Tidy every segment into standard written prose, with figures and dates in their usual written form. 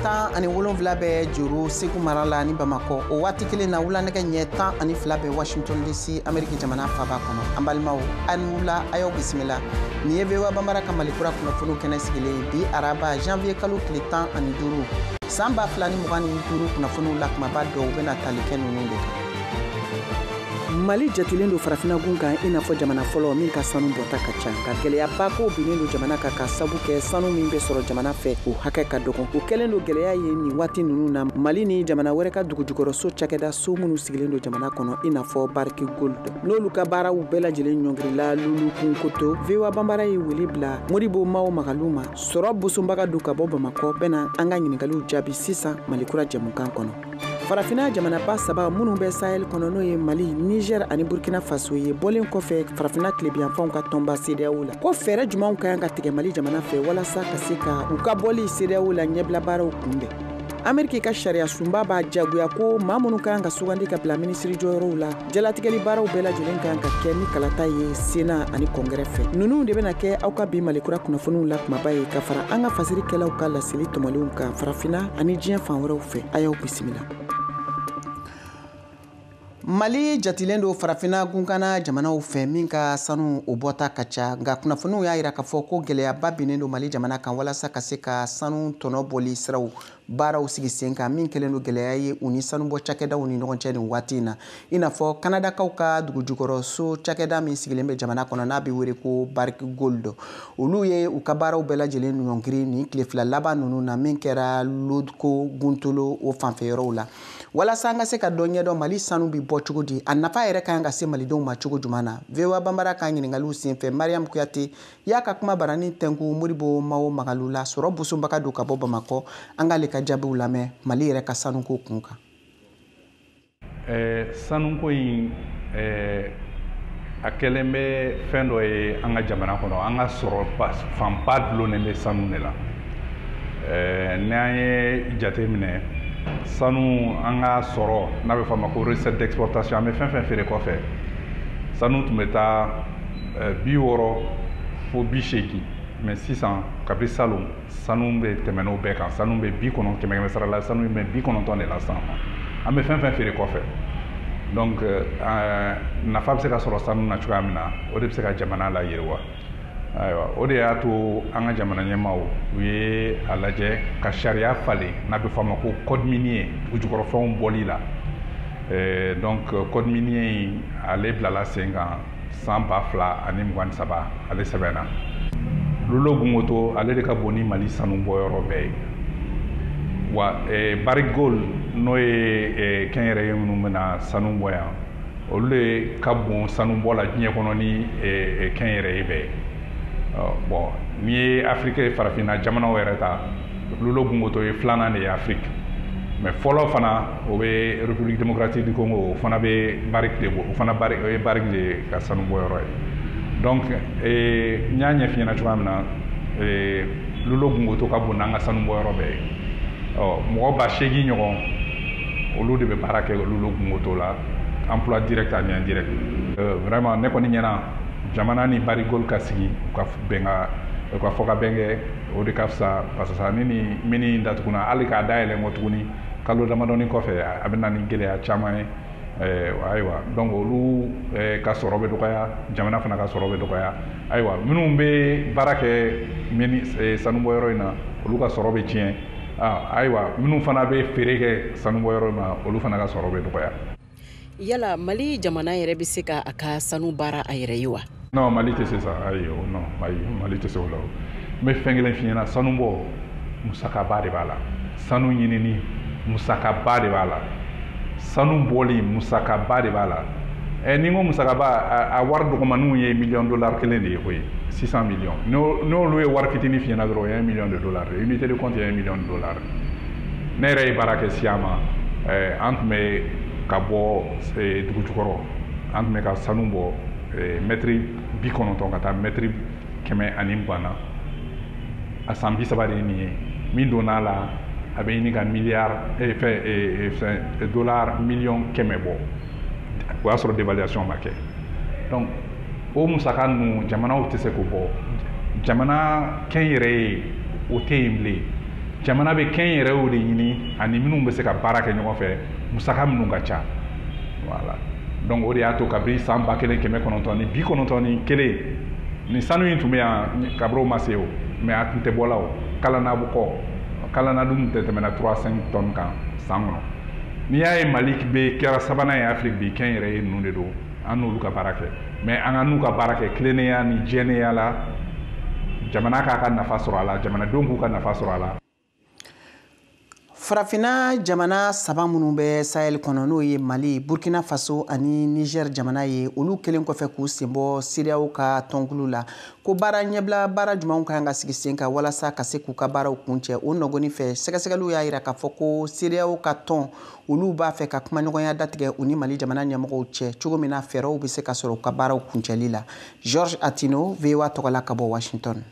ɲɛ 17 bɛ Joro, Segu mara la ni Bamakɔ. O waati kelen na, wulanɛgɛ ɲɛ 12 bɛ Washington DC, Ameriki jamana faba kɔnɔ. An balimaw, a ni wula, a y'aw bisimila. Nin ye VOA Banbara ka Malikura kunnafoniw kɛnɛ sigilen bi, araba, janvier kalo tile 15, san 2025. Kunnafoniw la kumaba dɔw bɛna tali kɛ ninnu de kan. Mali jatilen don farafinagun kan i n'a fɔ jamana fɔlɔ min ka sanu bɔta ka ca, nka gɛlɛyaba ko binnen don jamana kan ka sabu kɛ sanu min bɛ sɔrɔ jamana fɛ, o hakɛ ka dɔgɔn. O kɛlen don gɛlɛya ye nin waati ninnu na Mali ni jamana wɛrɛ ka dugujukɔrɔso cakɛda so minnu sigilen don jamana kɔnɔ, i n'a fɔ Barrick Gold, n'olu ka baaraw bɛɛ lajɛlen ɲɔngirila Loulo-Gounkoto. VOA Banbara ye wele bila Modibo Mao Magalu ma, sɔrɔ bosonbaga don ka bɔ Bamakɔ, bɛna an ka ɲiningaliw jaabi sisan Malikura jɛmukan kɔnɔ. Farafina jamanaba saba minnu bɛ Sahel kɔnɔ, n'o ye Mali, Niger ani Burkina Faso ye, bɔlen kɔfɛ farafina tilebiyanfanw ka tɔnba CEDEAO la, ko fɛɛrɛ jumɛnw ka kan ka tigɛ Mali jamana fɛ walasa ka se ka u ka bɔli CEDEAO la ɲɛbila baaraw kunbɛn? Ameriki ka sariya sunba b'a jagoya ko maa minnu ka kan ka sugandi ka bila minisiri jɔyɔrɔw la, jalatigɛli baaraw bɛɛ lajɛlen kan ka kɛ ni kalata ye Sénat ani Congrès fɛ. Ninnu de bɛna kɛ aw ka bi Malikura kunnafoniw la kumaba ye, ka fara an ka fasirikɛlaw ka laseli tɔmɔlenw kan farafina ani diɲɛ fan wɛrɛw fɛ. A y'aw bisimila. Mali jatilen don farafina gunkana jamanaw fɛ min ka sanu o bɔta ka ca, nka kunnafoniw y'a yira k'a fɔ ko gɛlɛyaba binnen don Mali jamana kan walasa ka se ka sanu tɔnɔ bɔli siraw baaraw sigi sen kan, min kɛlen don gɛlɛya ye u ni sanubɔ cakɛdaw ni ɲɔgɔn cɛ nin waati in na, i n'a fɔ Kanadakaw ka dugujukɔrɔso cakɛda min sigilen bɛ jamana kɔnɔ, n'a bɛ wele ko Barrick Gold. Olu ye u ka baaraw bɛɛ lajɛlen ɲɔngiri nin tile 2 laban ninnu na, min kɛra Loulo-Gounkoto o fanfɛ yɔrɔw la. Walasa an ka se ka dɔ ɲɛdɔn Mali sanu bɛ bɔ cogo di, a nafa yɛrɛ ka kan ka se malidenw ma cogo jumɛn na, VOA Banbara ka ɲininkaliw senfɛ, Mariam Kuyate y'a ka kuma barani tɛnku Modibo Mao Magalu la, sɔrɔ bosonbaga don ka bɔ Bamakɔ. An k'ale ka jaabiw lamɛn Mali yɛrɛ ka sanuko kun kan. Sanuko in, a kɛlen bɛ fɛn dɔ ye an ka jamana kɔnɔ. An ka sɔrɔ fanba dulonnen bɛ sanu de la. N'an ye jate minɛ, sanu, an ka sɔrɔ n'a bɛ fɔ a ma ko recette d'exportation, an bɛ fɛn fɛn feere kɔfɛ, sanu tun bɛ taa 60 fo 80, mais sisan, kabi salon, sanu bɛ tɛmɛ n'o bɛɛ kan. Sanu bɛ 90, kɛmɛ kɛmɛ sara la, sanu bɛ 90 de la sisan, an bɛ fɛn fɛn feere kɔfɛ. Donc nafa bɛ se ka sɔrɔ sanu na cogoya min na, o de bɛ se ka jamana la yiriwa. Ayiwa, o de y'a to an ka jamana ɲɛmaaw u ye a lajɛ ka sariya falen n'a bɛ fɔ a ma ko code minier, dugujukɔrɔfɛnw bɔli la. Donc code minier in, ale bilala sen kan san 2023, ale sɛbɛnna. Loulo-Gounkoto, ale de ka bon ni Mali sanu bɔyɔrɔ bɛɛ ye. Wa Barrick Gold, n'o ye kɛnyɛrɛye minnu bɛna sanu bɔ yan, olu de ka bon sanu bɔ la diɲɛ kɔnɔ ni kɛnyɛrɛye bɛɛ ye. Bon, n'i ye Afiriki farafinna jamanaw yɛrɛ ta, Loulo-Gounkoto ye filanan de ye Afiriki, mais fɔlɔ fana, o bɛ République démocratique du Congo, o fana bɛ Barrick de bɔ, o fana Barrick, o ye Barrick de ka sanu bɔyɔrɔ ye. Donc n y'a ɲɛf'i ɲɛna cogoya min na, Loulo-Gounkoto ka bon n'an ka sanu bɔyɔrɔ bɛɛ ye. Ɔ mɔgɔ 8000 ɲɔgɔn, olu de bɛ baara kɛ Loulo-Gounkoto la, emploi direct ani indirect. Vraiment, ne kɔni ɲɛna, jamana ni Barrick Gold ka sigi, u ka bɛn ka u ka fɔ ka bɛn kɛ, o de ka fisa, parce que ni mini datuguna, hali k'a dayɛlɛ kɔ tuguni kalo damadɔni kɔfɛ, a bɛ na ni gɛlɛya caman ye. Ayiwa, donc olu ka sɔrɔ bɛ dɔgɔya, jamana fana ka sɔrɔ bɛ dɔgɔya. Ayiwa, minnu bɛ baara kɛ mini sanubɔyɔrɔ in na, olu ka sɔrɔ bɛ tiɲɛ. Ayiwa, minnu fana bɛ feere kɛ sanubɔyɔrɔ in na, olu fana ka sɔrɔ bɛ dɔgɔya. Yala Mali jamana yɛrɛ bɛ se ka a ka sanu baara a yɛrɛ ye wa? Non, Mali tɛ se sa. Ayi, non, ayi, Mali tɛ se o la. N bɛ fɛn kelen f'i ɲɛna: sanubɔ, musakaba de b'a la. Sanu ɲinini, musakaba de b'a la. Sanu bɔli, musakaba de b'a la. Ni n ko musakaba, a wari dɔgɔmaninw ye miliyɔn dollar kelen de ye koyi, 600 millions. N'olu ye wari fitinin f'i ɲɛna dɔrɔn, o ye 1 million de dollars, unité de compte ye 1 million de dollars. Ne yɛrɛ ye baara kɛ SIAMA, an tun bɛ ka bɔ dugu jukɔrɔ, an tun bɛ ka sanu bɔ mɛtiri 90 ka taa mɛtiri 120 na. A san 30 de ye nin ye. Min donna a la, a bɛ ɲini ka miliyari fɛn fɛn dollar miliyɔn 100 bɔ. O y'a sɔrɔ dévaluation ma kɛ. Donc o musaka ninnu, jamanaw tɛ se k'o bɔ. Jamana kɛnyɛrɛye, o tɛ yen bilen. Jamana bɛ kɛnyɛrɛyew de ɲini ani minnu bɛ se ka baara kɛ ɲɔgɔn fɛ, musaka minnu ka ca. Voilà, donc o de y'a to kabini san 1991, ni sanu in tun bɛ yan, kaburu ma se o, mais a tun tɛ bɔla o kalana kɔ. Kalana dun tɛ tɛmɛna 3 5 tonnes kan san kɔnɔ. N'i y'a ye Mali bɛ kɛra sabanan ye Afiriki bi, kɛnyɛrɛye ninnu de don. An n'olu ka baara kɛ, mais an ka n'u ka baara kɛ tilennenya ni jɛlenya la, jamana k'a ka nafa sɔrɔ a la, jamanadenw k'u ka nafa sɔrɔ a la. Farafinna jamana saba minnu bɛ Sahel kɔnɔ, n'o ye Mali, Burkina Faso ani Niger jamana ye, olu kelen kɔfɛ k'u sen bɔ CEDEAO ka tɔnkulu la, ko baara ɲɛbila baara jumɛnw ka kan ka sigi sen kan walasa ka se k'u ka baaraw kuncɛ? O nɔgɔni fɛ, sɛgɛsɛgɛliw y'a jira k'a fɔ ko CEDEAO ka tɔn, olu b'a fɛ ka kumaɲɔgɔnya datigɛ u ni Mali jamana ɲɛmɔgɔw cɛ, cogo min na fɛɛrɛw bɛ se ka sɔrɔ u ka baaraw kuncɛli la. George Atino, VOA tɔgɔ la ka bɔ Washington.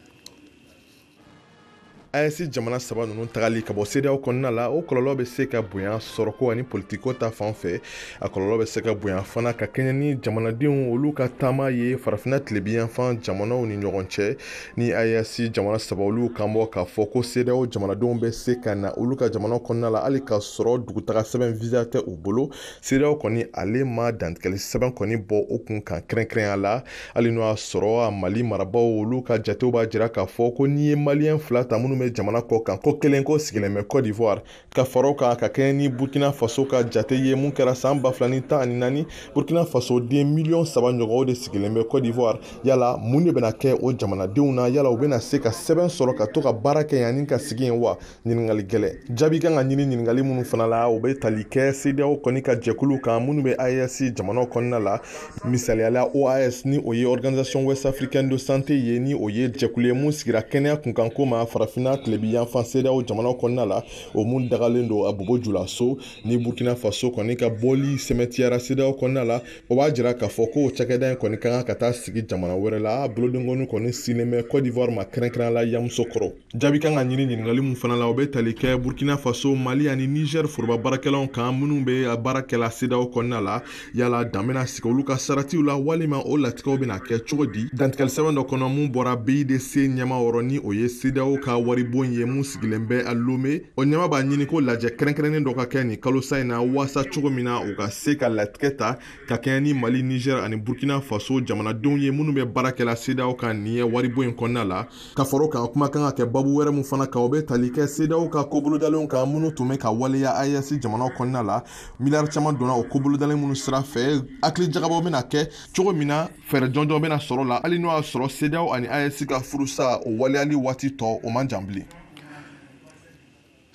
AES jamana saba ninnu tagali ka bɔ CEDEAO kɔnɔna la, o kɔlɔlɔ bɛ se ka bonya sɔrɔko ani politiko ta fan fɛ. A kɔlɔlɔ bɛ se ka bonya fana ka kɛɲɛ ni jamanadenw olu ka taama ye farafinna tilebinyanfan jamanaw ni ɲɔgɔn cɛ. Ni AES jamana saba olu kan bɔ k'a fɔ ko CEDEAO jamanadenw bɛ se ka na olu ka jamanaw kɔnɔna la hali k'a sɔrɔ dugutaga sɛbɛn visa tɛ u bolo, CEDEAO kɔni ale ma dantigɛli sɛbɛn kɔni bɔ o kun kan kɛrɛnkɛrɛnya la, hali n'o y'a sɔrɔ a Mali marabaaw olu ka jatew b'a jira k'a fɔ ko n'i ye maliyɛn fila ta minnu bɛ jamana kɔ kan, ko kelen ko sigilen bɛ Côte d'Ivoire. Ka fara o kan, ka kɛɲɛ ni Burkina Faso ka jate ye mun kɛra san 2014, Burkina Faso den miliyɔn 3 ɲɔgɔn de sigilen bɛ Côte d'Ivoire. Yala mun de bɛna kɛ o jamanadenw na? Yala u bɛna se ka sɛbɛn sɔrɔ ka to ka baara kɛ yanni ka sigi yen wa? Ɲininkali gɛlɛn jaabi kan ka ɲini ɲininkali minnu fana la, o bɛ tali kɛ CEDEAO kɔni ka jɛkulu kan minnu bɛ AES jamanaw kɔnɔna la. Misaliya la, OAS, ni o ye Organisation Ouest Africaine de Santé ye, ni o ye jɛkulu ye mun sigira kɛnɛya kunkanko ma farafinna tilebinyanfan CEDEAO jamanaw kɔnɔna la, o mun dagalen don a Bobo Julaso. Ni Burkina Faso kɔni ka bɔli sɛmɛtiyara CEDEAO kɔnɔna la, o b'a jira k'a fɔ ko cakɛda in kɔni ka kan ka taa sigi jamana wɛrɛ la. Bolodenkɔni kɔni sinnen bɛ Côte d'Ivoire ma, kɛrɛnkɛrɛn la Yamoussoukro. Jaabi kan ka ɲini ɲininkali mun fana la, o bɛ tali kɛ Burkina Faso, Mali ani Niger foroba baarakɛlaw kan minnu bɛ baara kɛla CEDEAO kɔnɔna la. Yala dan bɛna sigi olu ka saratiw la walima o latigɛw bɛna kɛ cogo di? Dantigɛli sɛbɛn dɔ kɔnɔ mun bɔra BIDC ɲɛmaa yɔrɔ, ni o ye CEDEAO ka waribon ye mun sigilen bɛ a Lomé, o ɲɛmaa b'a ɲini ko lajɛ kɛrɛnkɛrɛnnen dɔ ka kɛ nin kalo sa in na, waasa cogo min na u ka se ka latigɛ ta ka kɛɲɛ ni Mali, Niger ani Burkina Faso jamanadenw ye minnu bɛ baara kɛla CEDEAO kan nin ye waribon in kɔnɔna la. Ka fara o kan, kuma kan ka kɛ babu wɛrɛ mun fana kan, o bɛ tali kɛ CEDEAO ka kobolodalenw kan minnu tun bɛ ka waleya AES jamanaw kɔnɔna la. Miliyari caman donna o kobolodalen minnu sira fɛ, hakili jagabɔ bɛna kɛ cogo min na fɛɛrɛ jɔnjɔn bɛna sɔrɔ la, hali n'o y'a sɔrɔ CEDEAO ani AES ka furusa o waleyali waati tɔ o man jan bilen.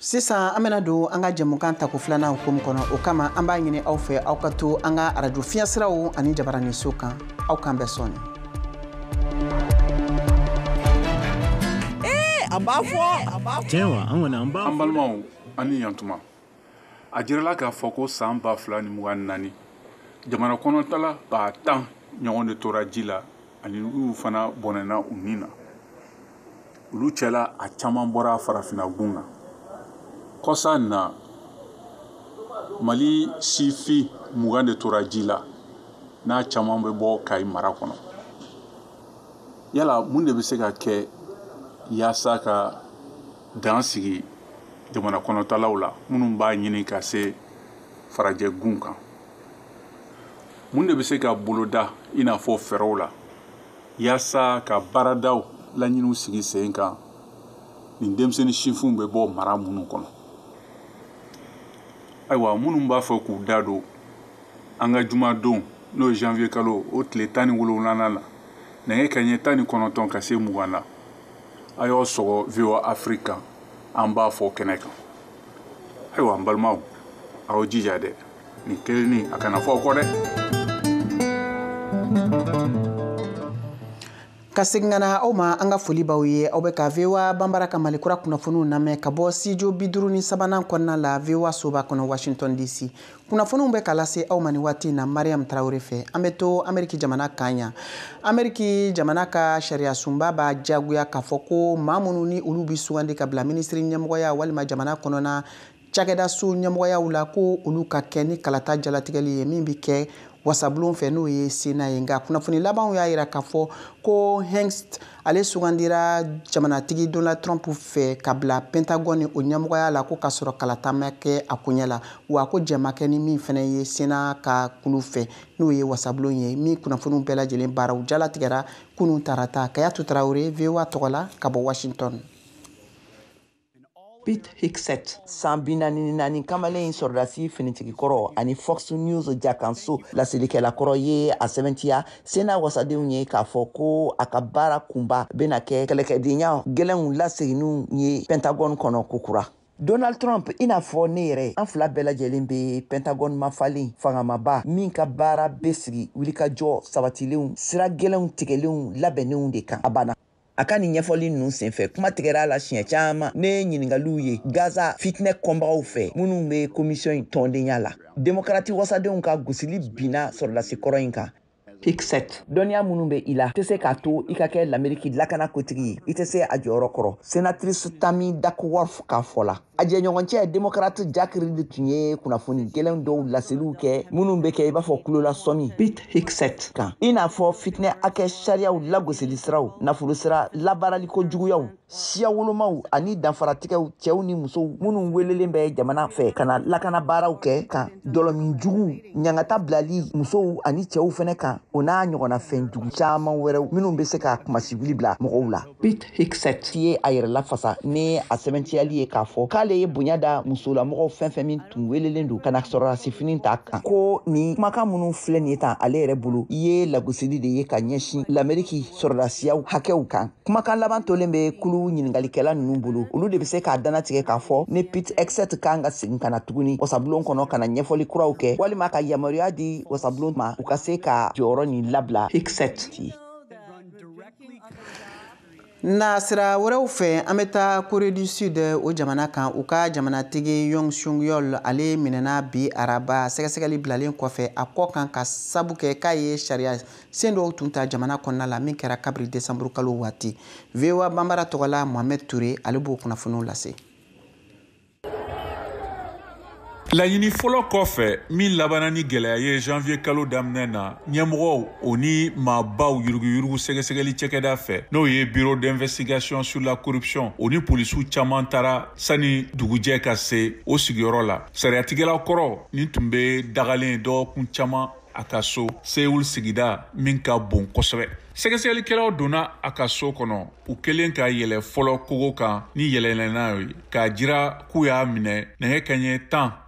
Sisan an bɛna don an ka jɛmukan tako filanan hukumu kɔnɔ. O kama, an b'a ɲini aw fɛ, aw ka to an ka arajo fiɲɛsiraw ani jabaraninso kan. Aw k'an bɛn sɔɔni. A b'a fɔ. Tiɲɛ wa, an kɔni an b'a. An balimaw, an ni yantuma. A jirala k'a fɔ ko san 2024, jamana kɔnɔtala 10 000 ɲɔgɔn de tora ji la ani olu fana bɔnɛna u ni na. Olu cɛla, a caman bɔra farafinna gun na. Kɔsa na, Mali sifin 20 de tora ji la, n'a caman bɛ bɔ Kayi mara kɔnɔ. Yala mun de bɛ se ka kɛ yaasa ka dan sigi jamana kɔnɔtalaw la minnu b'a ɲini ka se farajɛ gun kan? Mun de bɛ se ka boloda i n'a fɔ fɛɛrɛw la yaasa ka baaradaw laɲiniw sigi sen kan nin denmisɛnnin sifinw bɛ bɔ mara minnu kɔnɔ? Ayiwa, minnu b'a fɛ k'u da don an ka jumadon, n'o ye janvier kalo o tile 17nan na, nɛgɛ kanɲɛ 19 ka se 20 na, a y'aw sɔgɔ VOA Afrique kan, an b'a fɔ kɛnɛ kan. Ayiwa, n balimaw, aw jija dɛ, nin kelennin a kana fɔ aw kɔ dɛ. Ka segin ka na aw ma, an ka foli b'aw ye. Aw bɛ ka VOA Banbara ka Mali kura kunnafoniw lamɛn ka bɔ studio 53nan kɔnɔna la, VOA soba kɔnɔ, Washington DC. Kunnafoniw bɛ ka lase aw ma nin waati in na Mariam Tarawele fɛ. An bɛ to Ameriki jamana kan yan. Ameriki jamana ka sariya sunba b'a diyagoya k'a fɔ ko maa minnu ni olu bɛ sugandi ka bila minisiri ɲɛmɔgɔya walima jamana kɔnɔna cakɛda so ɲɛmɔgɔyaw la, ko olu ka kɛ ni kalata jalatigɛli ye min bɛ kɛ. Wasabulon fɛ, n'o ye Sénat ye. Nka kunnafoni labanw y'a yira k'a fɔ ko Hegseth, ale sugandira jamanatigi Donald Trump fɛ ka bila Pentagone o ɲɛmɔgɔya la, ko k'a sɔrɔ kalata ma kɛ a koɲɛ la, wa ko jɛn ma kɛ ni min fɛnɛ ye Sénat ka kulu fɛ, n'o ye wasabulon ye, min kunnafoniw bɛɛ lajɛlen baaraw jalatigɛra kunun tarata. Kayatu Tarawele, VOA tɔgɔ la, ka bɔ Washington. Pete Hegseth, san 44 kamalen in, sɔrɔdasi finitigi kɔrɔ ani Fox News jakanso laselikɛla kɔrɔ ye, a sɛbɛntiya Sénat wasadenw ye k'a fɔ ko a ka baara kunba bɛna kɛ kɛlɛkɛdenya gɛlɛnw laseginniw ye Pentagone kɔnɔ kokura. Donald Trump, i n'a fɔ ne yɛrɛ, an fila bɛɛ lajɛlen bɛ Pentagone mafalen fangamaba min ka baara bɛ sigi wulikajɔ sabatilenw, sira gɛlɛnw tigɛlenw labɛnnenw de kan. A banna. A ka nin ɲɛfɔli ninnu senfɛ, kuma tigɛra a la siɲɛ caman ne ɲiningaliw ye Gaza fitinɛ kɔnbagaw fɛ minnu bɛ commission in tɔndenya la. Démocrate wasadenw ka gosili binna sɔrɔdasi kɔrɔ in kan. Hegseth, dɔnniya minnu bɛ i la tɛ se k'a to i ka kɛ Lameriki lakana kotigi ye, i tɛ se a jɔyɔrɔ kɔrɔ, sénatrice Tammy Duckworth k'a fɔ la. A jɛɲɔgɔncɛ démocrate Jack Reed tun ye kunnafoni gɛlɛn dɔw laseliw kɛ minnu bɛ kɛ i b'a fɔ kulola sɔmi Pete Hegseth kan, i n'a fɔ fitinɛ hakɛ sariyaw lagosili siraw, nafolo sira labaaraliko juguyaw, siya wolomaw ani danfaratigɛw cɛw ni musow minnu welelen bɛ jamana fɛ ka na lakana baaraw kɛ kan, dɔlɔmin jugu, ɲangata bilali musow ani cɛw fɛnɛ kan, o n'a ɲɔgɔnna fɛn jugu caman wɛrɛw minnu bɛ se ka kumasibili bila mɔgɔw la. Pete Hegseth ye a yɛrɛ lafasa ni a sɛbɛntiyali ye k'a fɔ k'ale ye bonya da musolamɔgɔw fɛn fɛn min tun welelen don ka na sɔrɔdasi ta kan, ko nin kumakan minnu filɛ nin ye tan, ale yɛrɛ bolo, i ye lagosili de ye ka ɲɛsin Lameriki sɔrɔdasiyaw hakɛw kan. Kumakan laban tolen bɛ kulu ɲiningalikɛla ninnu bolo, olu de bɛ se k'a danatigɛ k'a fɔ ni Pete Hegseth kan ka segin ka na tuguni wasabulon kɔnɔ ka na ɲɛfɔli kuraw kɛ, walima ka yamaruya di wasabulon ma u ka se ka jɔyɔrɔ nin labila Hegseth ye. Na sira wɛrɛw fɛ, an bɛ taa Corée du Sud, o jamana kan. U ka jamanatigi Yoon Suk Yeol, ale minɛna bi araba, sɛgɛsɛgɛli bilalen kɔfɛ a kɔ kan, ka sabu kɛ k'a ye sariya sen dɔw tun ta jamana kɔnɔna la, min kɛra kabiri desanburu kalo waati. VOA Banbara tɔgɔ la, Mohamed Touré, ale b'o kunnafoniw lase. Laɲini fɔlɔ kɔfɛ min labanna ni gɛlɛya ye janvier kalo daminɛ na, ɲɛmɔgɔw o ni maabaw yuruguyurugu sɛgɛsɛgɛli cɛkɛda fɛ, n'o ye Bureau d'investigation sur la corruption, o ni polisiw caman taara sani dugujɛ ka se o sigiyɔrɔ la. Sariyatigɛla kɔrɔ nin tun bɛ dagalen dɔgɔkun caman a ka so Seoul sigida min ka bon kosɛbɛ. Sɛgɛsɛgɛlikɛlaw donna a ka so kɔnɔ, u kɛlen ka yɛlɛ fɔlɔ kogo kan ni yɛlɛlɛnna ye k'a jira k'u y'a minɛ nɛgɛ kaɲɛ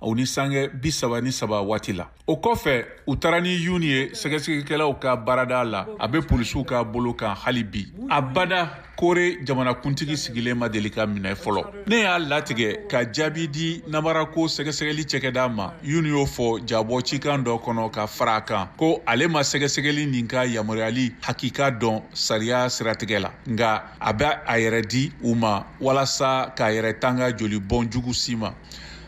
10:33 waati la. O kɔfɛ, u taara ni Yun ye sɛgɛsɛgɛlikɛlaw ka baarada la. A bɛ polisiw ka bolo kan hali bi. A bada Kore jamanakuntigi sigilen ma deli ka minɛ fɔlɔ. Ne y'a latigɛ ka jaabi di namarako sɛgɛsɛgɛli cɛkɛda ma, Yun y'o fɔ jabɔ cikan dɔ kɔnɔ, ka fara a kan ko ale ma sɛgɛsɛgɛli nin ka yamaruyali hakika dɔn sariya siratigɛ la, nka a bɛ a yɛrɛ di u ma walasa k'a yɛrɛ tanga joli bɔn jugu si ma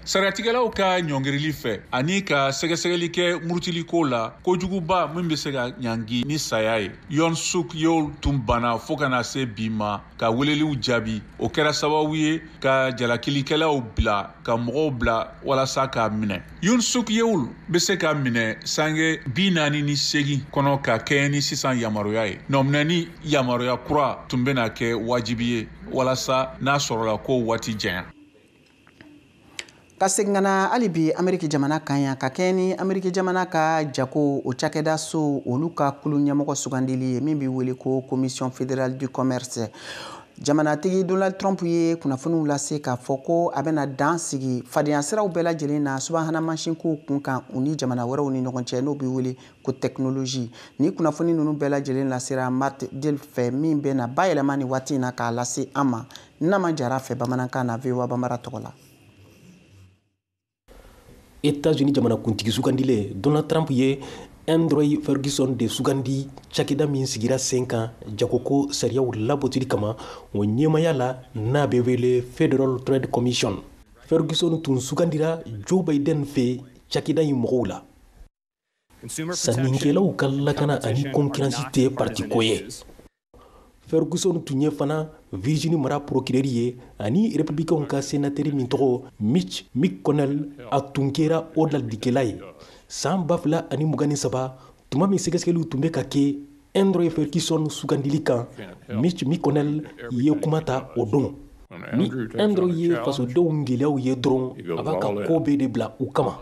sariyatigɛlaw ka ɲɔngirili fɛ ani ka sɛgɛsɛgɛli kɛ murutiliko la, kojuguba min bɛ se ka ɲangi ni saya ye. Yoon Suk Yeol tun banna fo ka na se bi ma ka weleliw jaabi. O kɛra sababu ye ka jalakilikɛlaw bila ka mɔgɔw bila walasa k'a minɛ. Yoon Suk Yeol bɛ se ka minɛ sange 48 kɔnɔ ka kɛɲɛ ni sisan yamaruya ye. Nɔminɛni yamaruya kura tun bɛna kɛ wajibi ye walasa n'a sɔrɔla ko waati janya. Ka segin ka na hali bi Ameriki jamana kan yan, ka kɛɲɛ ni Ameriki jamana ka jago o cakɛda so, olu ka kulu ɲɛmɔgɔ sugandili ye min bɛ wele ko Commission fédérale du commerce, jamanatigi Donald Trump ye kunnafoniw lase k'a fɔ ko a bɛna dan sigi fadenya siraw bɛɛ lajɛlen na subahana mansinkow kun kan u ni jamana wɛrɛw ni ɲɔgɔn cɛ, n'o bɛ wele ko technologie. Ni kunnafoni ninnu bɛɛ lajɛlen lasera Matt Del fɛ, min bɛna bayɛlɛma nin waati in na k'a lase an ma Nama Jara fɛ bamanankan na, VOA Banbara tɔgɔ la. États-Unis jamanakuntigi sugandilen Donald Trump ye Andrew Ferguson de sugandi cakɛda min sigira sen kan jagoko sariyaw labotili kama, o ɲɛmaya la, n'a bɛ wele Federal Trade Commission. Ferguson tun sugandira Joe Biden fɛ cakɛda in mɔgɔw la. Sannikɛlaw ka lakana ani concurrence tɛ partiko ye. Ferguson tun ye fana Virginie mara procureur ye, ani républicain ka sénateur min tɔgɔ Mitch McConnell, a tun kɛra o ladikɛla ye san 2023, tuma min sɛgɛsɛgɛliw tun bɛ ka kɛ Andrew Ferguson sugandili kan. Mitch McConnell ye kuma ta o don. Ni Andrew ye fasodenw gɛlɛyaw ye dɔrɔn, a b'a ka ko bɛɛ de bila u kama.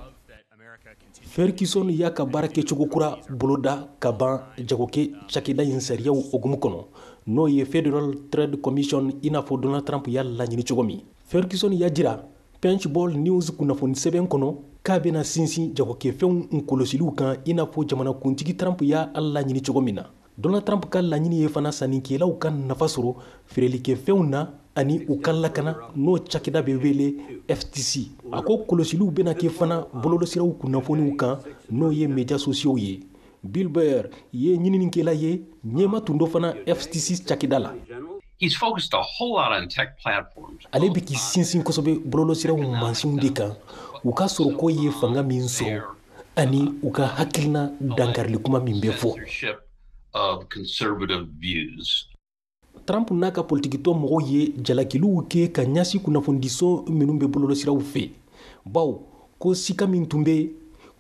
Ferguson y'a ka baara kɛcogo kura boloda ka ban jagokɛ cakɛda in sariyaw hukumu kɔnɔ, n'o ye Federal Trade Commission, i n'a fɔ Donald Trump y'a laɲini cogo min. Ferguson y'a jira Punchbowl News kunnafoni sɛbɛn kɔnɔ k'a bɛna sinsin jagokɛfɛnw kɔlɔsiliw kan, i n'a fɔ jamanakuntigi Trump y'a laɲini cogo min na. Donald Trump ka laɲini ye fana sannikɛlaw ka nafa sɔrɔ feerelikɛfɛnw na ani u ka lakana, n'o cakɛda bɛ wele FTC. A ko kɔlɔsiliw bɛna kɛ fana bɔlɔlɔsiraw kunnafoniw kan, n'o ye médias sociaux ye. Bill Baer ye ɲininikɛla ye, ɲɛma tun dɔ fana FTC cakɛda la. Ale bɛ k'i sinsin kosɛbɛ bɔlɔlɔsiraw mansinw de kan, u ka sɔrɔko ye fanga min sɔrɔ ani u ka hakilina dankarili kuma min bɛ fɔ. Trump n'a ka politikitɔn mɔgɔw ye jalakiliw kɛ ka ɲɛsin kunnafonidiso minnu bɛ bɔlɔlɔsiraw fɛ, bawo ko sika min tun bɛ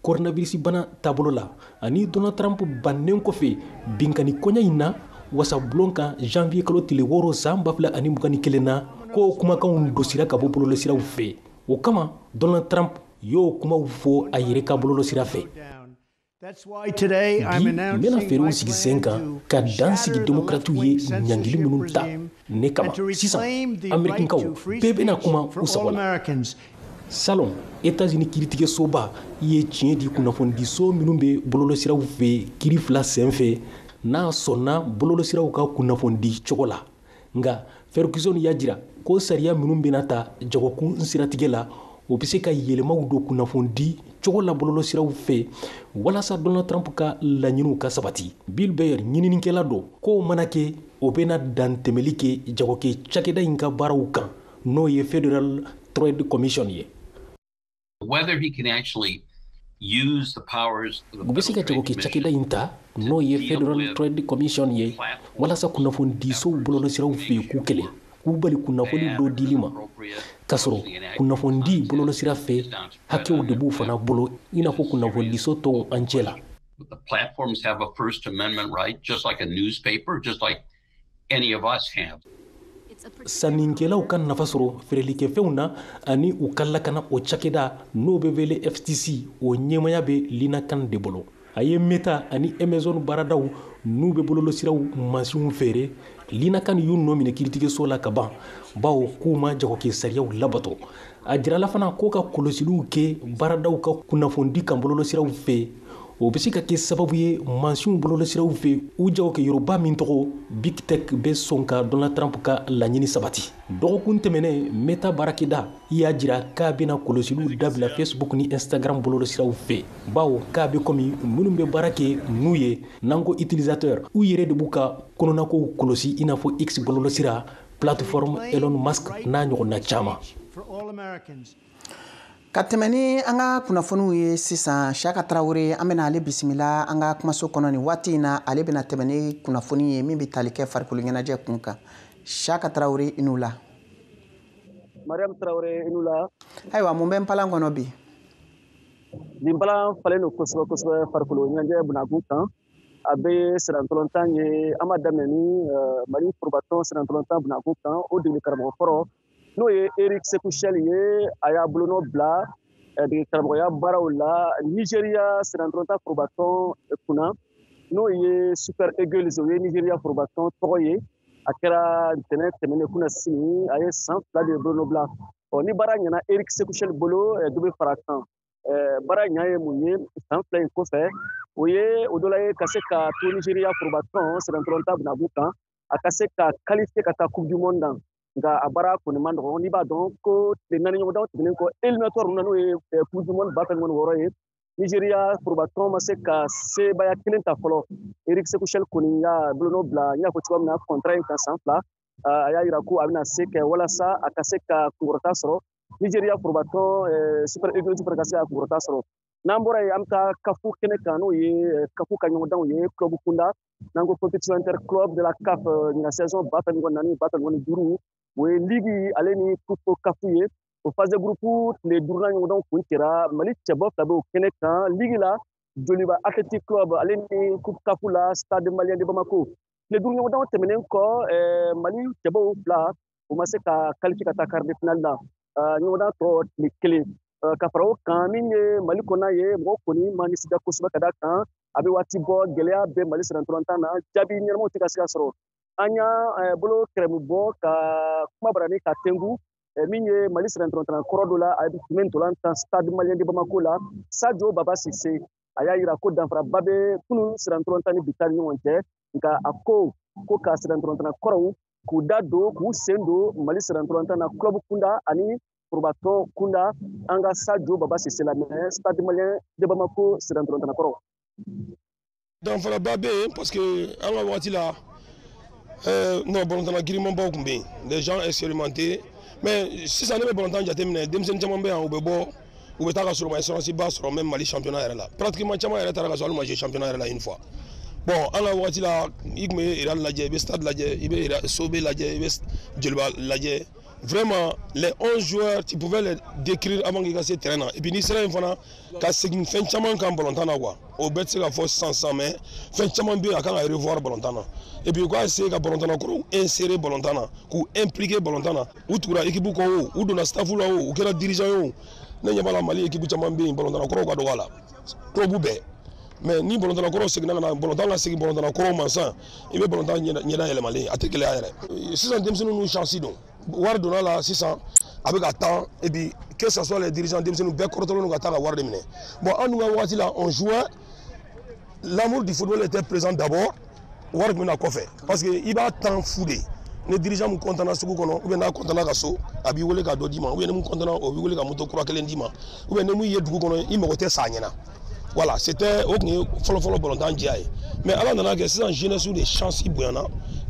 coronavirus bana taabolo la ani Donald Trump bannen kɔfɛ binkani kɔɲa in na wasabulon kan janvier kalo tile 6 san 2021 na, k'o kumakanw dosira ka bɔ bɔlɔlɔsiraw fɛ. O kama Donald Trump y'o kumaw fɔ a yɛrɛ ka bɔlɔlɔsira fɛ. Bi n bɛna fɛɛrɛw sigi sen kan ka dan sigi démocratiw ye ɲangili minnu ta ne kama. Sisan Amerikikaw bɛɛ bɛna kuma u sago la. Salon, États-Unis kiiritigɛsoba ye tiɲɛ di kunnafonidiso minnu bɛ bɔlɔlɔsiraw fɛ kiri fila sen fɛ, n'a sɔnna bɔlɔlɔsiraw ka kunnafonidi cogo la. Nka Ferguson y'a jira ko sariya minnu bɛna ta jagokun siratigɛ la, o bɛ se ka yɛlɛmaw don kunnafonidi cogo la bɔlɔlɔsiraw fɛ walasa Donald Trump ka laɲiniw ka sabati. Bill Baer ɲininikɛla don k'o mana kɛ, o bɛna dantɛmɛli kɛ jagokɛ cakɛda in ka baaraw kan, n'o ye Federal Trade Commission ye. U bɛ se ka jagokɛ cakɛda in ta, n'o ye Federal Trade Commission ye, walasa kunnafonidisow bɔlɔlɔsiraw fɛ k'u kɛlɛ, k'u bali kunnafoni dɔ dili ma, k'a sɔrɔ kunnafonidi bɔlɔlɔsira fɛ hakɛw de b'u fana bolo, i n'a fɔ kunnafonidiso tɔw an cɛ la. Sannikɛlaw ka nafa sɔrɔ feerelikɛfɛnw na ani u ka lakana, o cakɛda n'o bɛ wele FTC, o ɲɛmaya bɛ Lina Khan de bolo. A ye Meta ani Amazon baaradaw n'u bɛ bɔlɔlɔsiraw mansinw feere. Lina Khan y'u nɔ minɛ kiiritigɛso la ka ban, bawo k'u ma jagokɛ sariyaw labato. A jirala fana ko ka kɔlɔsiliw kɛ baaradaw ka kunnafonidi kan bɔlɔlɔsiraw fɛ, o bɛ se ka kɛ sababu ye mansinw bɔlɔlɔsiraw fɛ u jagokɛyɔrɔba min tɔgɔ Big Tech bɛ sɔn ka Donald Trump ka laɲini sabati. Dɔgɔkun tɛmɛnen, Meta baarakɛda y'a jira k'a bɛna kɔlɔsiliw dabila Facebook ni Instagram bɔlɔlɔsiraw fɛ, bawo k'a bɛ komi minnu bɛ baara kɛ n'u ye, n'an ko utilisateur, u yɛrɛ de b'u ka kɔnɔnakow kɔlɔsi, i n'a fɔ X bɔlɔlɔsira, plateforme Elon Musk n'a ɲɔgɔnna caman. Ka tɛmɛ ni an ka kunnafoniw ye sisan, Siaka Traoré, an bɛna ale bisimila an ka kumaso kɔnɔ nin waati in na. Ale bɛna tɛmɛ ni kunnafoni ye min bɛ tali kɛ farikolo ɲɛnajɛ kun kan. Siaka Traoré, i n'u la. Mariam Traoré, i n'u la. Ayiwa, mun bɛ npalan kɔnɔ bi? Nin npalan falen don kosɛbɛ kosɛbɛ farikolo ɲɛnajɛ bunakun kan. A bɛ sirantɔlɔntan ye, an b'a daminɛ ni Mali forobatɔn sirantɔlɔntan bunakun kan, o degeli karamɔgɔ kɔrɔ n'o ye Eric Sékou Chelle ye, a y'a bolonɔ bila dege karamɔgɔya baaraw la Nigeria sirantɔlɔntan forobatɔn kunna, n'o ye Super Eagles, o ye Nigeria forobatɔn tɔgɔ ye. A kɛra ntɛnɛn tɛmɛnen kunna sini, a ye san 2 de bolonɔ bila. Ɔ ni baara ɲɛna Eric Sékou Chelle bolo, dɔ bɛ fara a kan. Baara ɲɛ ye mun ye san 2 in kɔfɛ? O ye o dɔ la ye ka se ka to Nigeria forobatɔn sirantɔlɔntan bunakun kan, a ka se ka qualifier ka taa Coupe du monde na. Nka a baara kɔni man nɔgɔn. N'i b'a dɔn ko tile 4 ɲɔgɔndan tɛmɛnen kɔ éliminatoire ninnu na, n'o ye Coupe du monde 2026 ye, Nigeria forobatɔn ma se ka sebaaya kelen ta fɔlɔ. Eric Sékou Chelle kɔni y'a bolonɔ bila, n y'a fɔ cogoya min na, contrat in kan san 2. A y'a jira ko a bɛna se kɛ walasa a ka se ka kunkɔrɔta sɔrɔ Nigeria forobatɔn Super Eagles fana ka se ka kunkɔrɔta sɔrɔ. N'an bɔra yen, an bɛ taa CAF kɛnɛ kan, n'o ye CAF ka ɲɔgɔndanw ye club kunda. N'an ko compétition interclub de la CAF ɲinan saison 2024 2025, o ye ligue ale ni coupe CAF ye. O phase de groupe tile duurunan ɲɔgɔndanw kun kɛra. Mali cɛbɔ fila bɛ o kɛnɛ kan ligue la, Joliba Athletic Club, ale ni coupe CAF la, Stade Malien de Bamako. Tile duuru ɲɔgɔndanw tɛmɛnen kɔ, Mali cɛbɔw fila o ma se ka qualifier ka taa quart de finale la. Ɲɔgɔndan tɔ tile kelen. Ka fara o kan, min ye Mali kɔnɔna ye, mɔgɔ kɔni ma nisɔndiya kosɛbɛ ka d'a kan a bɛ waati bɔ gɛlɛya bɛ Mali sennantolatan na, jaabi ɲɛnamaw tɛ ka se ka sɔrɔ. An y'an bolo kɛrɛmu bɔ ka kuma barani ka tengu min ye Mali sennantolatan kɔrɔ dɔ la, a tun bɛ ntolan tan Stade Malien de Bamako la, Sadio Baba Cissé. A y'a yira ko danfaraba bɛ kunun sennantolatan ni bi ta ni ɲɔgɔn cɛ, nka a ko ka sennantolatan kɔrɔw k'u da don, k'u sen don Mali sennantolatan na club kunda ani forobatɔ kunda. An ka Sadio Baba Cissé lamɛn, Stade Malien de Bamako sennantolatan kɔrɔ. Danfaraba bɛ yen parce que an ka waati la, non, balontanna girimanbaw tun bɛ yen, des gens expérimentés. Mais sisan ne bɛ balontan jateminɛ, denmisɛnnin caman bɛ yan, u bɛ bɔ, u bɛ taa ka sɔrɔ u ma expérience ba sɔrɔ même Mali championnat yɛrɛ la. Pratiquement caman yɛrɛ taara ka sɔrɔ hali ma jouer championnat yɛrɛ la une fois. Bon, an ka waati la, i tun bɛ Real lajɛ, i bɛ Stade lajɛ, i bɛ Sobe lajɛ, i bɛ Joliba lajɛ. Vraiment, les 11 joueurs, tu pouvais les décrire avant qu'ils cassent terrain. Et puis, ni sera in fana ka segin fɛn caman kan balontan na quoi. O bɛɛ tɛ se ka fɔ sisan sisan, mais fɛn caman bɛ yen a kan ka revoir balontan na. Et puis u k'a essayer ka balontanna kɔrɔw insérer balontan na, k'u impliquer balontan na. U tugura équipe kɔ o, u donna staff la o, u kɛra dirigeant ye o. Ne ɲɛ b'a la Mali équipe caman bɛ yen, balontanna kɔrɔw ka dɔgɔ a la. Club bɛɛ. Mais ni balontanna kɔrɔw seginna ka na, balontan ka segin balontanna kɔrɔw ma sisan, i bɛ balontan ɲɛda yɛlɛmalen, a tɛ gɛlɛya yɛrɛ. Sisan denmisɛnninw n'u chance don. Wari donna la sisan, a bɛ ka tan, et puis que ce soit les dirigeants, denmisɛnninw bɛɛ kɔrɔtɔlen don ka taa ka wari de minɛ. Bon, an dun ka waati la, on jouait, l'amour du football était présent d'abord, wari tun bɛ na kɔfɛ, parce que i b'a tan fu de. Ni dirigeant min kɔntana sugu kɔnɔ, ou bien n'a kɔntana ka so, a b'i wele ka dɔ d'i ma, ou bien ni mun kɔntana, o b'i wele ka moto kura kelen d'i ma, ou bien ni mun ye dugu kɔnɔ, i mago tɛ sa a ɲɛna. Voilà, c'était o tun ye fɔlɔ-fɔlɔ balontan diya ye. Mais ala nana kɛ sisan jeunesse de chance bonyana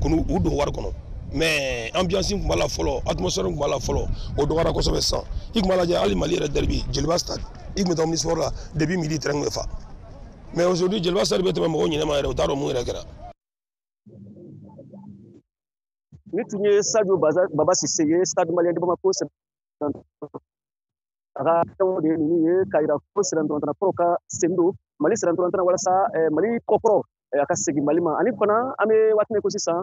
k'u don wari kɔnɔ. Mais ambiance tun b'a la fɔlɔ, atmosphère tun b'a la fɔlɔ, o dɔgɔyara kosɛbɛ sisan. I tun b'a lajɛ hali Mali yɛrɛ derby, Joliba Stade, i tun bɛ taa omnisport la depuis midi, terrain tun bɛ fa. Mais aujourd'hui Joliba Stade bɛ tɛmɛ mɔgɔw ɲinɛ ma yɛrɛ, u t'a dɔn mun yɛrɛ kɛra. Ni tun ye Sadio Baba Cissé ye, Stade Malien de Bamako. A ka fɛnw de ye ninnu ye k'a yira ko sennantolatan kɔrɔw ka sen don Mali sennantolatan walasa Mali kɔkɔrɔ a ka segin Mali ma. Ani fana an bɛ waati min ko sisan,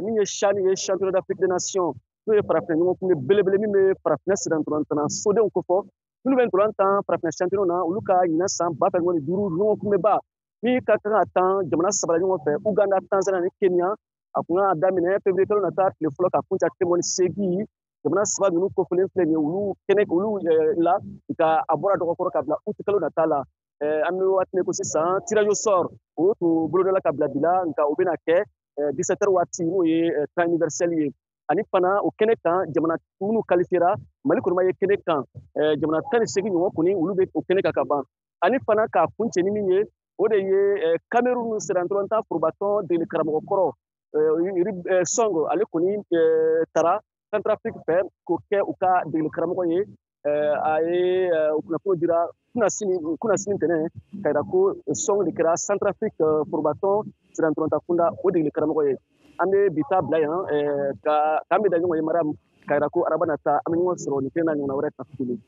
min ye CHAN ye, championnat d'Afrique des Nations, n'o ye farafinna ɲɔgɔn kunbɛ belebele min bɛ farafinna sennantolatan sodenw kofɔ, minnu bɛ ntolan tan farafinna championnat na, olu ka ɲinan san 2025 ɲɔgɔn kunbɛba min ka kan ka tan jamana saba ɲɔgɔn fɛ, Uganda, Tanzanie ani Kenya. A kun kan ka daminɛ février kalo nata tile fɔlɔ ka kuncɛ tile 28. Jamana saba ninnu kofɔlen filɛ nin ye, olu kɛnɛ olu la, nka a bɔra dɔgɔkɔrɔ ka bila uti kalo nata la. An bɛ waati min ko sisan, tirage au sort o tun bolodala ka bila bi la, nka o bɛna kɛ 17h waati, n'o ye temps universel ye. Ani fana o kɛnɛ kan, jamana minnu qualifiera, Mali kɔni ma ye kɛnɛ kan, jamana 18 ɲɔgɔn kɔni olu bɛ o kɛnɛ kan ka ban. Ani fana k'a kuncɛ ni min ye, o de ye Cameroun sennantolatan forobatɔn degeli karamɔgɔ kɔrɔ Song, ale kɔni taara Centrafrique fɛ k'o kɛ u ka degeli karamɔgɔ ye. A ye kunnafoni dira kunnasini tɛnɛ ka yira ko Song de kɛra Centrafrique forobatɔn sennantolatan kunda o degeli karamɔgɔ ye. An bɛ bi ta bila yan k'an bɛ da ɲɔgɔn ye Mariam, ka yira ko araba nata an bɛ ɲɔgɔn sɔrɔ nin kelen na ɲɔgɔnna wɛrɛ kan tuguni.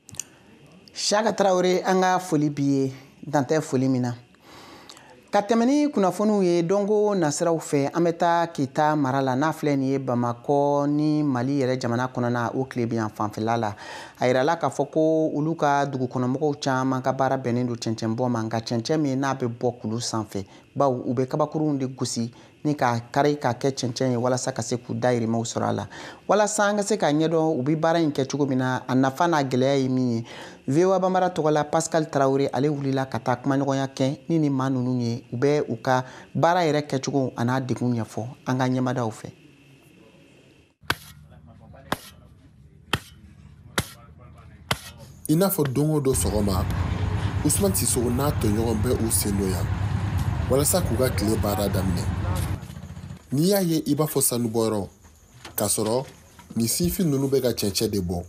Siaka Traoré, an ka foli b'i ye, dan tɛ foli min na. Ka tɛmɛ ni kunnafoniw ye dɔnko nasiraw fɛ, an bɛ taa Kita mara la, n'a filɛ nin ye Bamakɔ ni Mali yɛrɛ jamana kɔnɔna o tilebiyan fanfɛla la. A yirala k'a fɔ ko olu ka dugukɔnɔmɔgɔw caman ka baara bɛnnen don cɛncɛnbɔ ma, nka cɛncɛn min n'a bɛ bɔ kulu sanfɛ, bawo u bɛ kabakurunw de gosi ni k'a kari k'a kɛ cɛncɛn ye walasa ka se k'u dayirimɛw sɔrɔ a la. Walasa an ka se k'a ɲɛdɔn u bɛ baara in kɛ cogo min na, a nafa n'a gɛlɛya ye min ye, VOA Bambara tɔgɔ la Pascal Traoré ale wulila ka taa kumaɲɔgɔnya kɛ ni maa ninnu ye, u bɛ u ka baara yɛrɛ kɛcogo a n'a degun ɲɛfɔ an ka ɲɛmadaw fɛ. I n'a fɔ don o don sɔgɔma, Usman Sissoco n'a tɔɲɔgɔn bɛ u sen don yan walasa k'u ka tile baara daminɛ. N'i y'a ye i b'a fɔ sanubɔyɔrɔ, k'a sɔrɔ nin sinfin ninnu bɛ ka cɛncɛn de bɔ,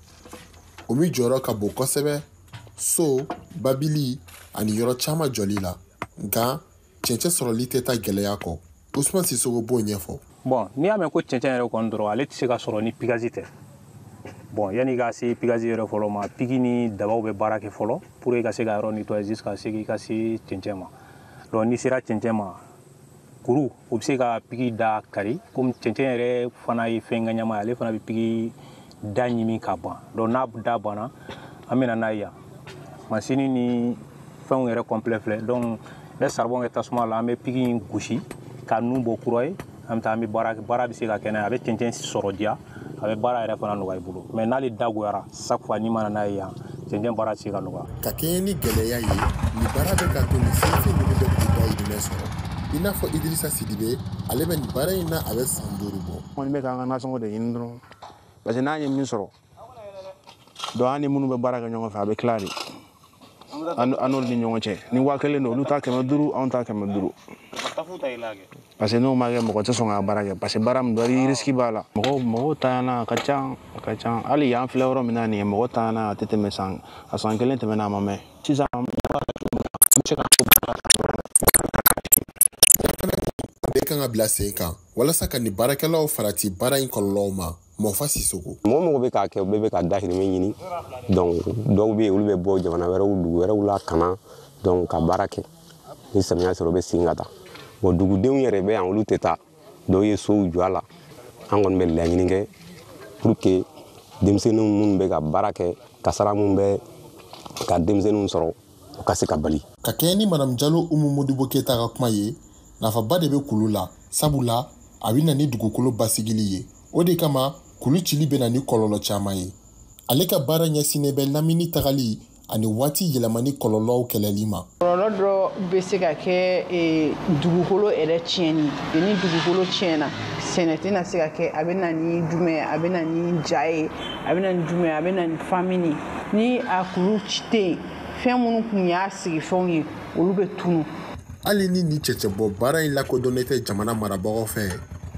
o min jɔyɔrɔ ka bon kosɛbɛ so, babili ani yɔrɔ caman jɔli la. Nka cɛncɛn sɔrɔli tɛ taa gɛlɛya kɔ. Usman Sisoko b'o ɲɛfɔ. Bon, n'i y'a mɛn ko cɛncɛn yɛrɛ kɔni dɔrɔn, ale tɛ se ka sɔrɔ ni pigazi tɛ. Bon, yanni i ka se pigazi yɛrɛ fɔlɔ ma, piki ni dabaw bɛ baara kɛ fɔlɔ pour i ka se ka yɔrɔ nettoyer jusqu'à ce i ka se cɛncɛn ma. Donc n'i sera cɛncɛn ma, kuru o bɛ se ka piki da kari, komi cɛncɛn yɛrɛ fana ye fɛn ŋaɲama ye, ale fana bɛ piki da ɲimi ka ban. Donc n'a da banna, an bɛ na n'a ye yan. Masini ni fɛnw yɛrɛ complet filɛ. Donc n bɛ saribɔn kɛ tasuma la, an bɛ piki in gosi ka nun bɔ kura ye, an bɛ taa an bɛ baara bɛ se ka kɛ n'a ye, a bɛ cɛncɛn sɔrɔ diya, a bɛ baara yɛrɛ fana nɔgɔya i bolo. Mais n'ale dagoyara chaque fois n'i ma na n'a ye yan, cɛncɛn baara tɛ se ka nɔgɔya. Ka kɛɲɛ ni gɛlɛya ye, nin baara bɛ ka to nin sifin ninnu bɛ k'u dahirimɛ sɔrɔ. I n'a fɔ Idirisa Sidibe, ale bɛ nin baara in na a bɛ san 5 bɔ. Kɔni bɛ k'an ka nasɔngɔ de ɲini dɔrɔn, parce que n'an ye min sɔrɔ, donc an ni minnu bɛ baara kɛ ɲɔgɔn fɛ, a bɛ tila de an n'olu ni ɲɔgɔn cɛ. Ni 1000 don, olu ta 500, anw ta 500. Parce que n'o ma kɛ, mɔgɔ tɛ sɔn ka baara kɛ, parce que baara min don, risque b'a la. Mɔgɔw tanyana, a ka ca, a ka ca. Hali yan filɛ yɔrɔ min na nin ye, mɔgɔ tanyana a tɛ tɛmɛ san, a san 1 tɛmɛna a ma mɛn. Sisan an bɛ se ka bɛɛ kan ka bila sen kan walasa ka nin baarakɛlaw farati baara in kɔlɔlɔw ma. Mɔfa Sisoko. Mɔgɔ bɛ k'a kɛ, u bɛɛ bɛ ka dahirimɛ ɲini. Donc dɔw bɛ yen, olu bɛ bɔ jamana wɛrɛw, dugu wɛrɛw la ka na, donc ka baara kɛ. Ni samiya sera, u bɛ segin ka taa. Bon, dugudenw yɛrɛ bɛ yan, olu tɛ taa. Dɔw ye sow jɔ a la. An kɔni bɛ laɲini kɛ pour que denmisɛnninw minnu bɛ ka baara kɛ, kasara minnu bɛ ka denmisɛnninw sɔrɔ, o ka se ka bali. Ka kɛɲɛ ni Madame Jalo Umu Modibo Keyita ka kuma ye, nafaba de bɛ kulu la, sabula a bɛ na ni dugukolo basigili ye. O de kama kulu cili bɛ na ni kɔlɔlɔ caman ye. Ale ka baara ɲɛsinnen bɛ lamini tagali ani waati yɛlɛmani kɔlɔlɔw kɛlɛli ma. Kɔlɔlɔ dɔ bɛ se ka kɛ dugukolo yɛrɛ tiɲɛni ye. Ni dugukolo tiɲɛna, sɛnɛ tɛna se ka kɛ, a bɛ na ni jumɛn, a bɛ na ni ja ye, a bɛ na ni jumɛn, a bɛ na ni famine. Ni a kulu tɛ yen, fɛn minnu tun y'a sigifɛnw ye, olu bɛ tunu. Hali ni nin cɛncɛnbɔ baara in lakodɔnnen tɛ jamana marabagaw fɛ,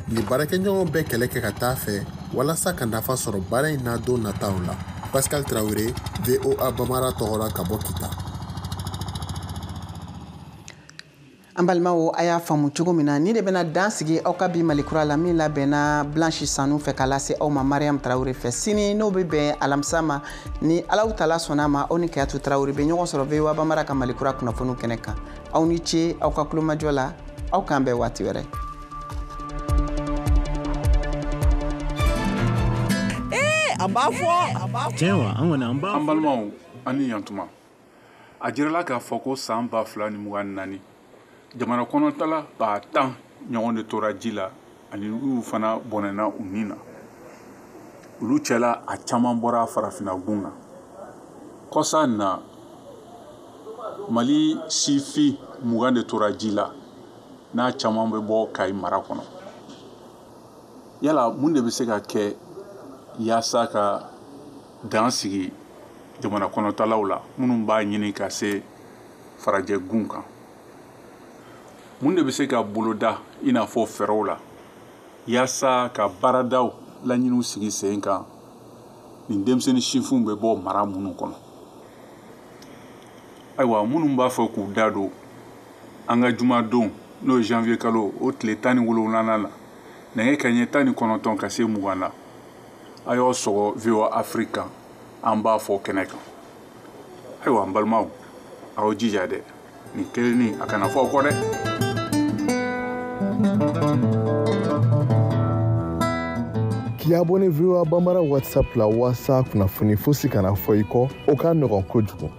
nin baarakɛɲɔgɔnw bɛ kɛlɛ kɛ ka taa fɛ walasa ka nafa sɔrɔ baara in n'a don nataw la. Pascal Traoré, VOA Bamara tɔgɔ la ka bɔ Kita. An balimaw, a y'a faamu cogo min na, ni de bɛna dan sigi aw ka bi Mali kura la min labɛnna Blanche Sanu fɛ k'a lase aw ma Mariam Traoré fɛ. Sini n'o bɛ bɛn alamisa ma, ni Alahu Taala sɔnna ma, aw ni Kayatu Traoré bɛ ɲɔgɔn sɔrɔ VOA Bamara ka Mali kura kunnafoniw kɛnɛ kan. Aw ni ce aw ka kulomajɔ la, aw k'an bɛn waati wɛrɛ. A b'a fɔ. Tiɲɛ wa, an kɔni an b'a. An balimaw, an ni yantuma. A jirala k'a fɔ ko san 2024, jamana kɔnɔtala 10,000 ɲɔgɔn de tora ji la, ani olu fana bɔnɛna u ni na. Olu cɛla a caman bɔra farafinna gun na. Kɔsa na, Mali sifin 20 de tora ji la, n'a caman bɛ bɔ Kayi mara kɔnɔ. Yala mun de bɛ se ka kɛ yaasa ka dan sigi jamana kɔnɔtalaw la minnu b'a ɲini ka se farajɛ gun kan? Mun de bɛ se ka boloda i n'a fɔ fɛɛrɛw la yaasa ka baaradaw laɲiniw sigi sen kan nin denmisɛnnin sifinw bɛ bɔ mara minnu kɔnɔ? Ayiwa, minnu b'a fɛ k'u da don an ka jumadon, n'o ye janvier kalo o tile 17nan na, nɛgɛ kanɲɛ 19 ka se 20 na, a y'aw sɔgɔ VOA Afrique kan, an b'a fɔ kɛnɛ kan. Ayiwa, n balimaw, aw jija dɛ, nin kelennin a kana fɔ aw kɔ dɛ. K'i abonné VOA Bambara WhatsApp la walasa kunnafoni fosi kana fɔ i kɔ, o ka nɔgɔn kojugu.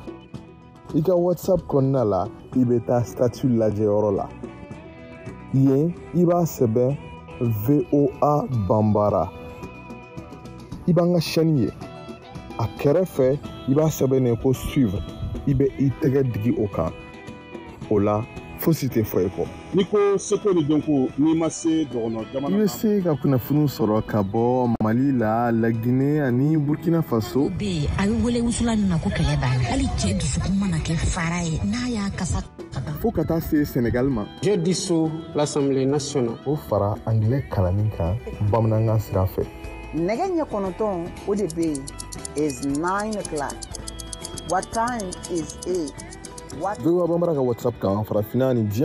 I ka WhatsApp kɔnɔna la, i bɛ taa statut lajɛyɔrɔ la. Yen, i b'a sɛbɛn VOA Bambara. I b'an ka chaîne ye. A kɛrɛfɛ, i b'a sɛbɛn ko suivre. I bɛ i tɛgɛ digi o kan. O la, fosi tɛ fɔ i kɔ. N'i ko seko ni dɔnko, n'i ma se dɔgɔnɔ jamana. I bɛ se ka kunnafoniw sɔrɔ ka bɔ Mali la, Laginɛ ani Burkina Faso. Bɛ yen, a bɛ wele wusula min ma ko kɛlɛ b'a la. Hali cɛ dusukun mana kɛ fara ye, n'a y'a kasa. Fo ka taa se Senegal ma. Je dissous l'Assemblée nationale. O fara anglais kalanni kan bamanankan sira fɛ. Nɛgɛ ɲɛ 9 o de bɛ yen is 9 o'clock. What time is it? VOA Bambara ka WhatsApp kan farafinna ni diɲɛ.